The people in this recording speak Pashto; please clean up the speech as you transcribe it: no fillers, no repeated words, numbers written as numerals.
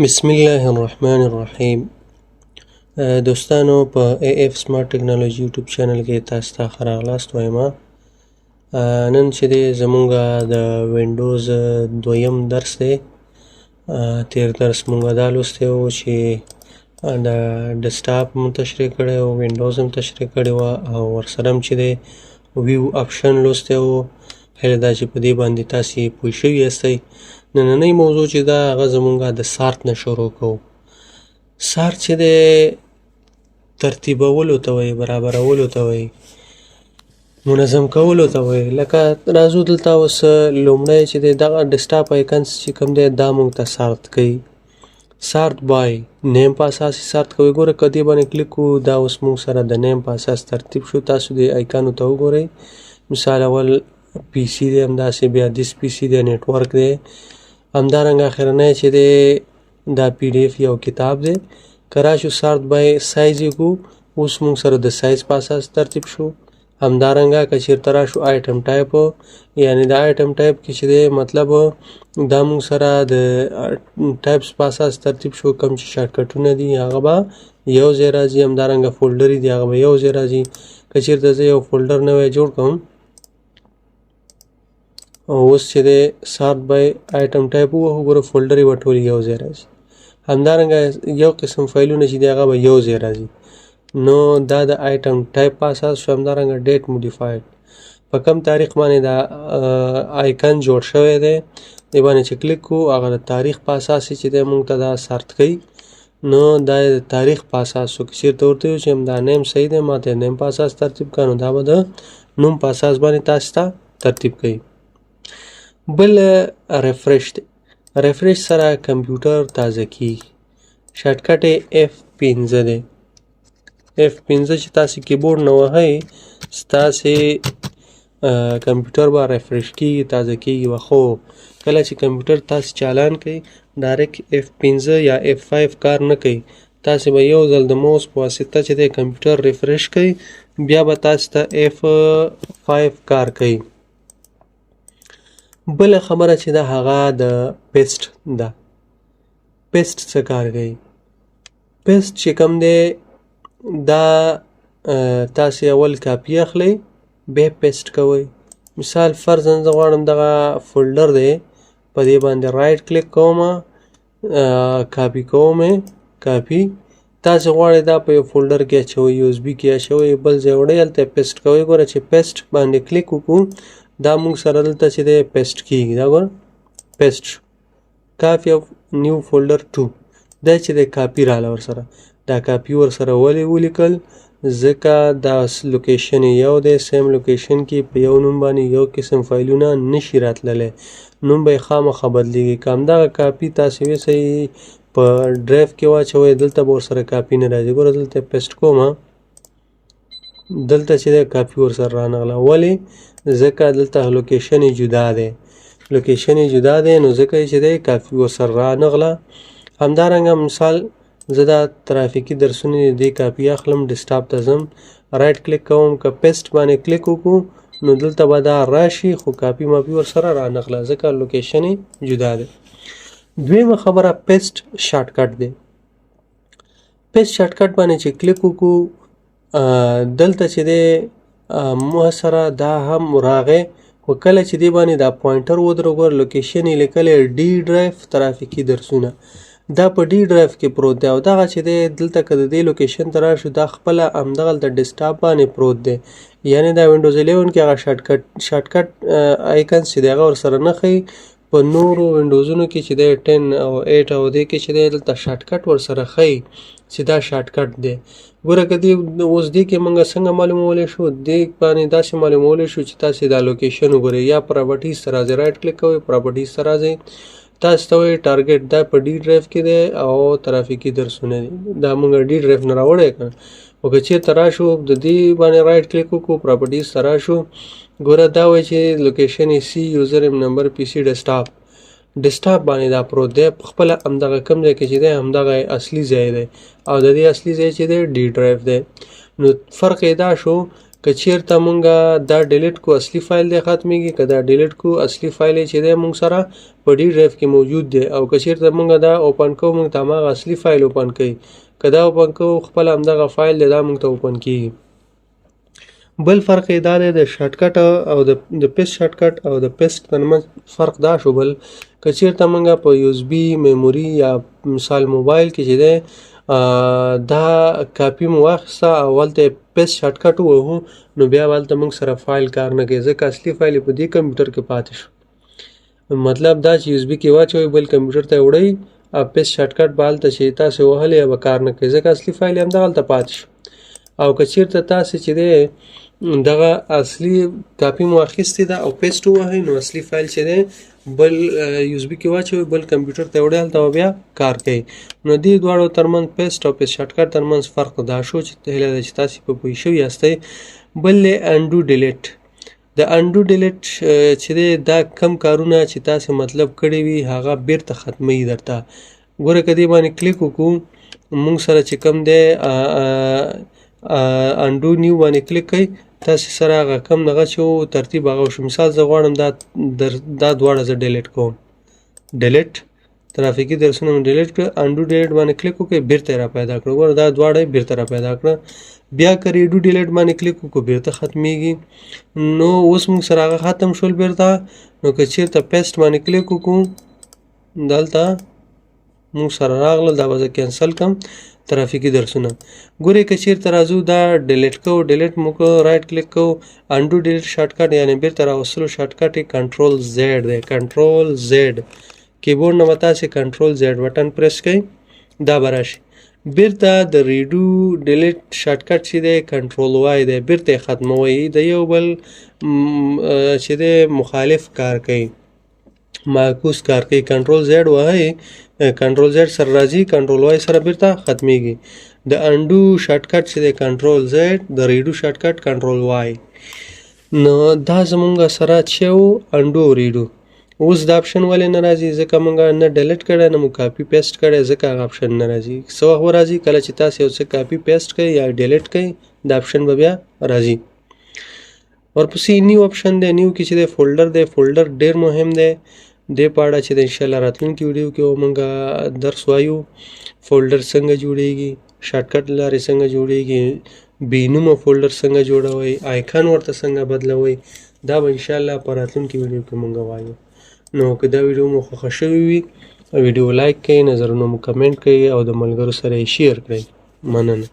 بسم الله الرحمن الرحیم. دوستانو، په ای اف سمارټ ټکنالوژي یوټیوب چینل کې تاسو ته ښه راغلاست وایم. نن چې دی زمونږ د وینډوز دویم درس دی. تیر درس مونږ دا لوستی و چې د ډیسکټاپ مو تشریح کړی و، وینډوز هم تشریح کړی و، او ورسره هم چې دی ویو اپشن لوستی و. هیله ده چې په دې باندې تاسې پوه شوي یاستئ. نننۍ موضوع چې ده هغه زمونږ د sort نه شروع کوو. sort چې دی ترتیبولو ته وایي، برابرولو ته وایي، منظم کولو ته وایي. لکه راځو دلته اوس لومړی چې دی دغه desktop icons چې کوم دی دا موږ ته sort کوي. sort by name په اساس sort کوي. ګوره که دې باندې کلیک کړو دا اوس موږ سره د name په اساس ترتیب شو. تاسو دې آیکانو ته وګورئ. مثال اول PC دی، همداسې بیا this PC دی، network دی، همدارنګه اخرنی چې دی دا PDF یو کتاب دی. که راشو sort by size یې کړو، اوس موږ سره د سایز په اساس ترتیب شو. همدارنګه که چېرته راشو item type، یعنې د item type کې چې دی مطلب دا موږ سره د types په اساس ترتیب شو. کوم چې shortcut ونه دي هغه به یو ځای راځي، همدارنګه folder دي هغه به یو ځای راځي. که چېرته زه یو folder نوی جوړ کړم او اوس چې دی sort by item type ووهو، ګوره folder یې به ټول یو ځای راځي. همدارنګه یو قسم فایلونه چې دی هغه به یو ځای راځي. نو دا د item type په اساس شو. همدارنګه date modified، په کم تاریخ باندې دا آیکن جوړ شوی دی، دې باندې چې کلیک کړو هغه د تاریخ په اساس چې دی موږ ته دا sort کوي. نو دا د تاریخ په اساس شو. که چېرته ورته ویو چې همدا name صحیح دی، ما ته name په اساس ترتیب کړه، نو دا به د نوم په اساس باندې تاسو ته ترتیب کوي. بل refresh دی. refresh سره کمپیوټر تازه کیږي. shortcut یې F5 دی. F5 چې تاسې کیبورډ نه وهئ ستاسې کمپیوټر به refresh کیږي، تازه کیږي به. خو کله چې کمپیوټر تاسې چالان کوئ direct F5 یا F5 کار نه کوي. تاسې به یو ځل د موس په واسطه چې دی کمپیوټر refresh کوئ، بیا به تاسې ته F5 کار کوي. بله خبره چې ده هغه د paste ده. paste څه کار کوي؟ paste چې کوم دی دا تاسې اول کاپي اخلئ بیا paste کوئ. مثال فرضاً زه غواړم دغه folder دی په دې باندې right click کوم، کاپي کوم یې، کاپي. تاسې غواړئ دا په یو folder کې اچوئ، USB کې اچوئ، بل ځای وړئ، هلته یې paste کوئ. ګوره چې paste باندې کلیک وکړو دا موږ سره دلته چې دی paste کیږي. دا ګوره paste شو، copy of new folder to، دا چې دی کاپي راله ورسره. دا کاپي ورسره ولې ولیکل؟ ځکه دا location یو دی، same location کې په یو نوم باندې یو قسم فایلونه نشي راتللی، نوم به یې خامخا بدلیږي. که همدغه کاپي تاسې ویسئ په ډرایو کې واچوئ دلته به ورسره کاپي نه راځي. ګوره دلته paste کوم، دلته چې دی کاپي ورسره رانغله. ولې؟ ځکه دلته location یې جدا دی، location یې جدا دی، نو ځکه یې چې دی کاپي ورسره رانغله. همدارنګه مثال زه دا ترافیکي درسونه دې کاپي اخلم، desktop ته ځم، right click کوم، که paste باندې کلیک وکړو نو دلته به دا راشي، خو کاپي ماپي ورسره رانغله ځکه location یې جدا دی. دویمه خبره paste shortcut دی. paste shortcut باندې چې کلیک وکړو دلته چې دی مو سره دا هم راغی، خو کله چې دې باندې دا pointer ودرو ګوره location یې لیکلی D drive ترافیکي درسونه، دا په D drive کې پروت دی. او دغه چې دی دلته که د دې location ته راشو دا خپله همدغلته desktop باندې پروت دی. یعنې دا وینډوز 11 کې هغه shortcut icons چې دی هغه ورسره نه ښیي. په نورو وینډوزونو کې چې دی 10 او 8 او دې کې چې دی دلته shortcut ورسره ښیي چې دا shortcut دی. ګوره که دې اوس دې کې موږ څنګه معلومولی شو؟ دې باندې داسې معلومولی شو چې تاسې دا location وګورئ، یا properties ته راځئ، right click کوئ، properties ته راځئ، تاسو ته وایي target دا په D drive کې دی او ترافیکي درسونه دي، دا موږ D drive نه راوړی که نه. خو که چېرته راشو د دې باندې right click وکړو، properties ته راشو، ګوره دا وایي چې location یې C user M number PC desktop، desktop باندې دا پروت دی. خپله همدغه کوم ځای کې چې دی همدغه یې اصلي ځای دی، او د دې اصلي ځای چې دی D drive دی. نو فرق یې دا شو که چیرته مونږ دا delete کو اصلي فایل دی ختمیږي، که دا delete کو اصلي فایل چې دی مونږ سره په D drive کې موجود دی، او که چیرته مونږ دا open کوو مونږ ته هماغه اصلي فایل open کوي، که دا open کوو خپله همدغه فایل دی دا مونږ ته open کیږي. بل فرق یې دا دی د shortcut او د paste shortcut او د paste ترمنځ فرق دا شو، بل که چیرته مونږ په USB memory یا مثال موبایل کې چې دی دا کاپي مو واخیسته او هلته یې paste shortcut ووهو، نو بیا به هلته موږ سره فایل کار نه کوي، ځکه اصلي فایل یې په دې کمپیوټر کې پاتې شو. مطلب دا چې USB کې واچوئ بل کمپیوټر ته یې وړئ او paste shortcut به هلته چې تاسې وهلی به کار نه کوي، ځکه اصلي فایل یې همدغلته پاتې شو. او که چیرته تاسې چې دی دغه اصلي کاپي مو اخیستې ده او paste ووهئ، نو اصلي فایل چې دی بل USB کې واچوئ بل کمپیوټر ته یې وړئ هلته به بیا کار کوي. نو دې دواړو ترمنځ paste او paste shortcut ترمنځ فرق دا شو چې هیله ده چې تاسې په پوه شوي یاستئ. بل دی undo delete. د undo delete چې دی دا کم کارونه چې تاسې مطلب کړی وي هغه بیرته ختموي درته. ګوره که دې باندې کلیک وکړو موږ سره چې کم دی undo new باندې کلیک کړئ، تاسې سره هغه کم دغه چې و ترتیب هغه وشو. مثال زه غواړم دا دواړه زه delete کوم، delete ترافیکي درسونه مې delete کړه، undo delete باندې کلیک وکړئ بیرته یې را پیدا کړه. ګوره دا دواړه یې بیرته را پیدا کړه. بیا که redo delete باندې کلیک وکړو بیرته ختمیږي. نو اوس موږ سره هغه ختم شول بیرته. نو که چیرته paste باندې کلیک وکړو دلته موږ سره راغلل، دا به زه cancel کړم ترافیکي درسونه. ګورئ که چیرته راځو دا delete کوو، delete مو کړو، right click کوو، undo delete shortcut یعنې بیرته راوستلو shortcut یې control Z دی، control Z keyboard نه به تاسې control Z button press کړئ دا به راشي. بیرته د redo delete shortcut چې دی control Y دی، بیرته یې ختموئ، د یو بل چې دی مخالف کار کوي، معکوس کار کوي. control Z وهئ، control Z سره راځي، control Y سره بیرته ختمیږي. د undo shortcut چې دی control Z، د redo shortcut control Y. نو دا زمونږ سره چې و undo او redo. اوس دا option ولې نه راځي؟ ځکه مونږ نه delete کړی نه مو copy paste کړی، ځکه هغه option نه راځي. څه وخت به راځي؟ کله چې تاسې یو څه copy paste کړئ یا delete کړئ دا option به بیا راځي. ورپسې new option دی، new کې چې دی folder دی، folder ډېر مهم دی. دې په اړه چې د انشاءالله راتلونکي ویډیو کې به مونږ درس وایو، folder څنګه جوړیږي، shortcut لارې څنګه جوړیږي، بې نومه folder څنګه جوړوئ، icon ورته څنګه بدلوئ، دا به انشاءالله په راتلونکي ویډیو کې مونږ وایو. نو که دا ویډیو مو خوښه شوې وي ویډیو like کړئ، نظرونه مو کمنټ کړئ او د ملګرو سره یې share کړئ. مننه.